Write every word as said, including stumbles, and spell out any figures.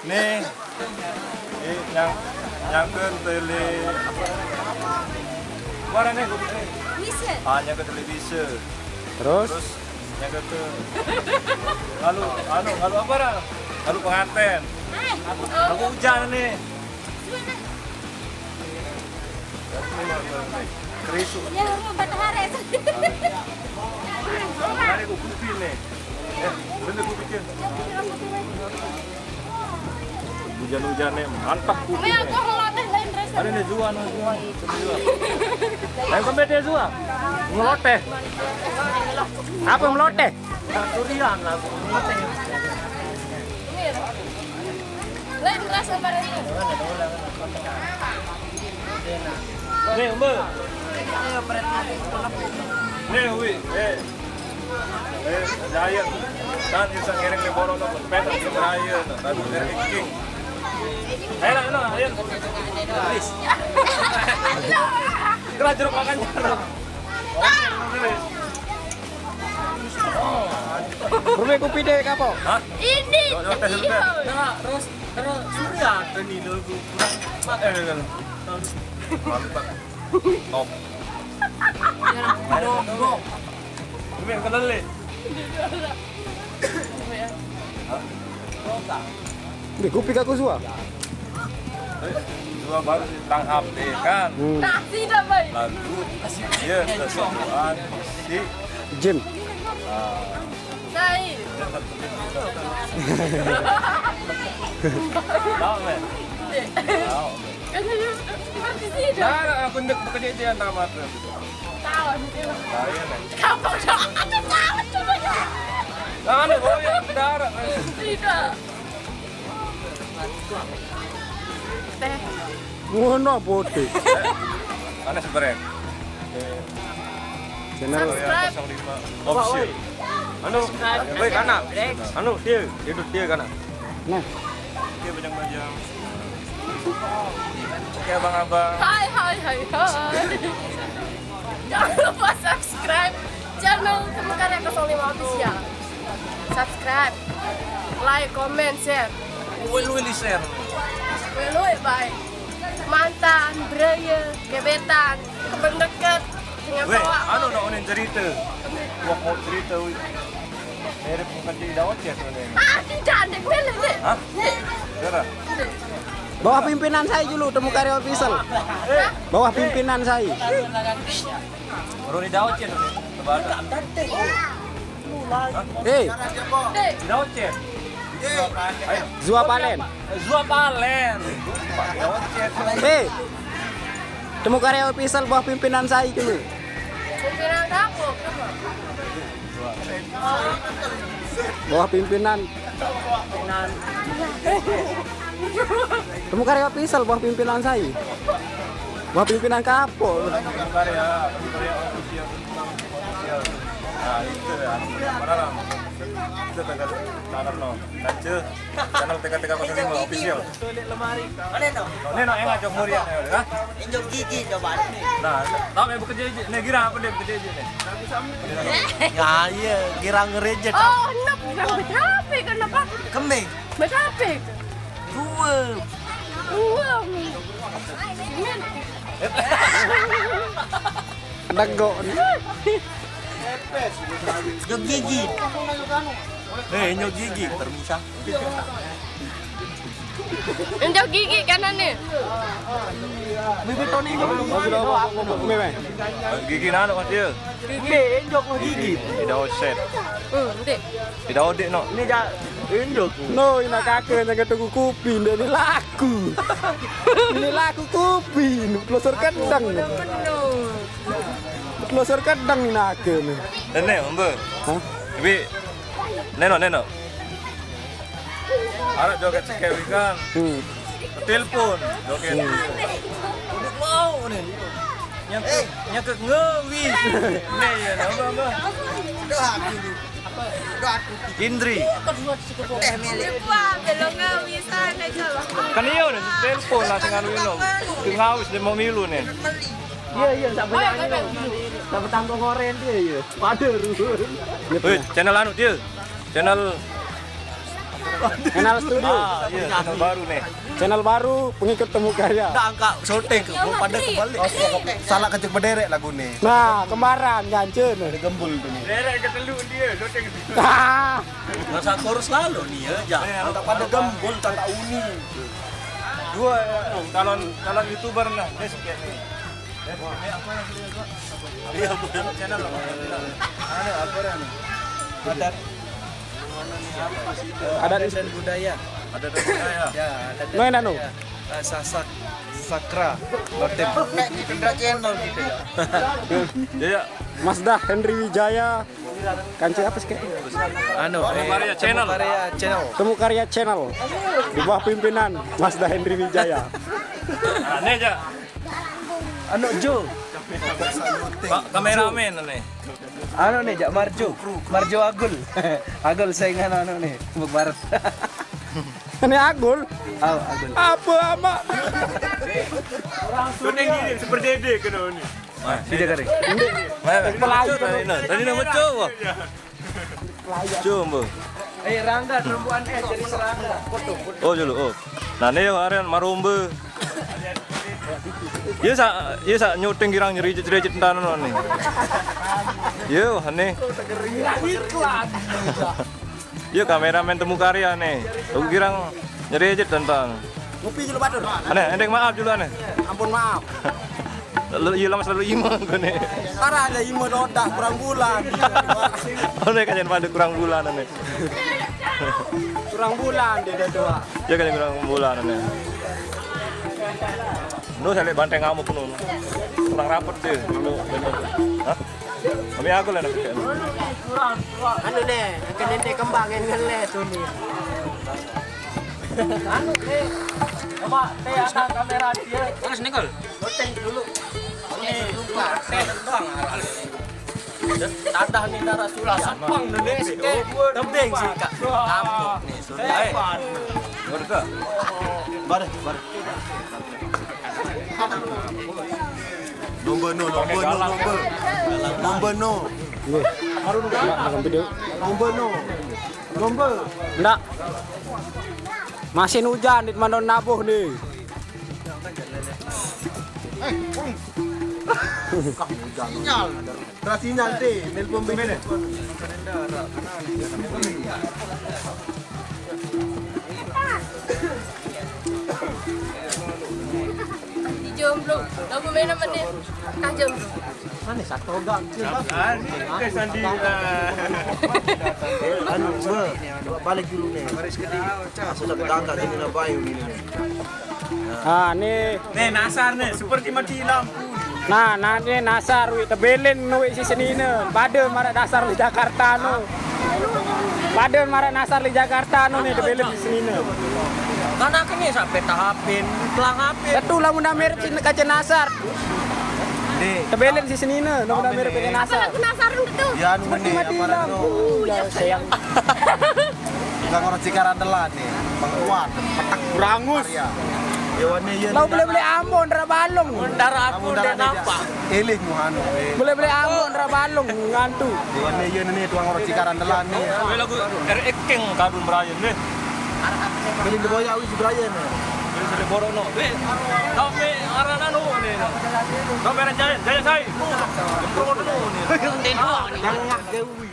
Nih, ini nyang nyangkeun teuleung. Mana nih? Bisa. Ah, nyangkeun teuleung bisa. Terus? Terus nyangkeun teu. Lalu, anu, lalu apa, Ra? Lalu pengantin. Lalu hujan nih. Kerisuk. Ya, rumah Batu Hare. Ada kupi nih. Eh, bener kupi. Hujan-hujan nih, mantap kupi. Ini aku ngeloteh lain terus. Ada nih, Zuan, Zuan. Ayo, kembali dia, Zuan. Ngeloteh. Apa ngeloteh? Durian lah. Lain rasa pada ini. Nih, Mbak. Nih, Wi. Eh. Eh, Giant. Kan bisa ngiring di Borong, dapat peta di Giant. Kan dari King. Ayo, ayo, ayo. Please. Kena jeruk makan jeruk. Rumah kupi deh, kapo? Hah? Ini. Coba, coba tes dulu, tes. Nah, terus, terus Surya ada nih, lo, gua kurang makan. Eh, eh, eh. Mantap. Top. Jangan bohong. Ini yang kelele. Hah? Di kupi aku Zuan. Zuan baru tang update kan. Hmm. Nah, tidak baik. Lagu, iya, keseruan si Jim. Ah. Sai. Tahu, men? Tahu. Kan seperti sih. Nah, aku ndek bekerja di antara mata. Tahu, gitu. Tahu, ya, men? Kamu udah ada tahu, coba ya. Nah, ada, oh, ya, darah, men. Tidak. Teh. Ngono putih. Mana sebenarnya? Channel Korea subscribe. Kosong lima Official. Anu, subscribe. Woi, kana. Anu, dia, dia, dia kana. Nah. Dia bajang-bajang. Oke, abang-abang. Hai, hai, hai, hai. Jangan lupa subscribe channel Temu Karya kosong lima Official. Subscribe, like, comment, share. Woi, lu ini share. Woi, lu, bye. Mantan, beraya, gebetan, teman dekat, dengan. Weh, anu, nak onin cerita. Wah, mau cerita, wih. Mirip bukan jadi Daud ya, tuh, nih. Ah, tidak, dek, mele, dek. Hah? Dek. Berapa? Bawah pimpinan saya dulu, Temu Karya Official. Eh. Bawah pimpinan saya. Roni Daud ya, tuh, nih. Tebak. Eh. Daud ya. Zuan Palen. Zuan Palen. Daud ya. Eh. Temu Karya Official bawah pimpinan saya dulu. Pimpinan kamu. Bawah pimpinan. Temu Karya Official bawah pimpinan saya. Bawah pimpinan kapo? Temu Karya, Temu Karya Official. Nah, itu ya. Mana lah? Itu kagak tanam, no. Kaca, channel T K T K kosong lima Official. Toilet lemari. Mana no? Ini no, yang ngajak Murian ya, ha? Injok gigi coba. Nah, tahu yang bekerja aja. Nih, Gira, apa dia bekerja aja nih? Ya, iya, Gira ngerejet. Oh, enak, udah berapa kan apa? Kembe. Berapa? Dua. Dua. Ini. Dego. Nyok gigi. Eh, nyok gigi, permisa. Nyok gigi kanan nih. Bibir Tony ini. Gigi nano, Mas, dia? Gigi, nyok gigi. Tidak oset. Hmm, nanti. Tidak odik, no. Ini ja, injuk. No, ina kake nang tuku kupi, ndek ini laku. Ini laku kupi, pelosor kedang. Pelosor kedang ina kake nih. Ini, Mbak. Hah? Tapi, neno, neno. Arek joget sekewi kan. Hmm. Telepon, joget. Hmm. Udah mau nih. Nyangkut, nyangkut ngewi. Nih ya, apa, apa? Indri. Wah, belum ngewi sana, coba. Kan iya udah telepon lah sing anu ino. Ngawis dia mau milu nih. Iya, iya, sampai nyanyi. Sampai tangkong oren dia, iya. Waduh. Wih, channel anu dia. Channel Kenal Studio. Ah, iya, channel baru nih. Channel baru, pengikut Temu Karya. Ndak angkat syuting, mau pada kebalik. Salah kecil berderet lagu nih. Nah, kembaran gancen. Ada gembul tuh nih. Derek ketelu dia, syuting. Ah. Masa chorus lalu nih ya, jangan. Ndak pada gembul, kata uni. Dua, ya, calon, calon YouTuber lah, dia suka nih. Iya, bukan. Channel apa? Ada apa, Ran? Ada Adat dan budaya. Ada dan budaya. Ya, ada dan budaya. Main anu? Eh, Sasak, Sakra, Lotem. Kayak gitu, Indra Channel gitu ya. Ya, ya. Mazda Henry Wijaya. Kanci apa sih, Kak? Anu, Temu eh, Karya Temu Channel. Karya Channel. Temu Karya Channel. Di bawah pimpinan Mazda Henry Wijaya. Aneh aja. Anu Jo. Pak kameramen nih. Anu nih, Jak Marjo. Marjo Agul. Agul saingan anu nih, Tembok Barat. Ini Agul. Oh, Agul. Apa, Mak? Kuning gini, seperti dia kena ni. Tidak kering. Mana? Pelayu. Tadi nama, tadi nama cowok. Cuma. Eh, Rangga, perempuan, eh, jadi serangga. Foto, foto. Oh, dulu, oh. Nah, ni yang harian marumba. Iya sa, iya sa nyuting girang nyericit-cericit entan no ni. Iya, wah, ni. Iklan. Iya, kameramen Temu Karya ni. Aku girang nyericit entan. Ngopi dulu, Batur. Aneh, endek maaf dulu, aneh. Ampun, maaf. Lalu iya lama selalu ima kau ni. Parah aja ima dodak kurang bulan. Aneh, kajian pada kurang bulan, aneh. Kurang bulan dia dah tua. Dia kajian kurang bulan, aneh. No, saya lihat banteng ngamuk no. Kurang rapet dia. Hah? Kami aku lah nak. Anu ni, akan nanti kembang yang ngeles tu ni. Anu ni, coba teh atas kamera dia. Terus ni kau. Loteng dulu. Ini lupa, teh doang arah. Tadah ni darah sulah. Sepang ni, tebing sih, Kak. Kampung ni, sudah. Eh. Baru ke? Baru, baru. Lomba no, lomba no, lomba. Lomba no. Lomba no. Lomba. Ndak. Masih hujan di Mandon Nabuh ni. Sinyal. Terus sinyal deh, nelpon bini. Di jomblo, lagu main apa nih? Kah jomblo. Mana satu gang? Apaan? Ke Sandi lah. Anu, Mbak, balik dulu nih. Sudah berangkat ini, nak bayu ini nih. Ah, ni. Nih, Nasar nih, seperti mati lampu. Nah, nah, ni Nasar, wik tebelin, wik si senine. Pada marak Nasar di Jakarta no. Pada marak Nasar di Jakarta no ni, tebelin si senine. Kan aku ni sampai tahapin, telah hapin. Betul lah, mun dah mirip si kaca Nasar. Deh. Tebelin si senine, mun dah mirip kaca Nasar. Aku penasaran betul. Ya, anu. Seperti ni, mati apa lampu. Dah sayang. Tukang orang Cikarang telan ni. Bang Kuat, petak. Berangus. Ya. Ya, warna iya. Lau ni. Boleh-boleh Ambon, Rabalong. Darah aku. Ambon darah dia ni nampak. Elih muhanu. Boleh-boleh Ambon, Rabalong, ngantu. Ya, warna iya ni, tukang orang Cikarang telan ni. Weh, lagu R X King kadun Brian ni. Beli di boya wis Brian ni. Beli seri borok no. Weh, kau weh, arah nano ni. Kau merah Jaya, Jaya Sai. Promo dulu ni. Tengah dewi.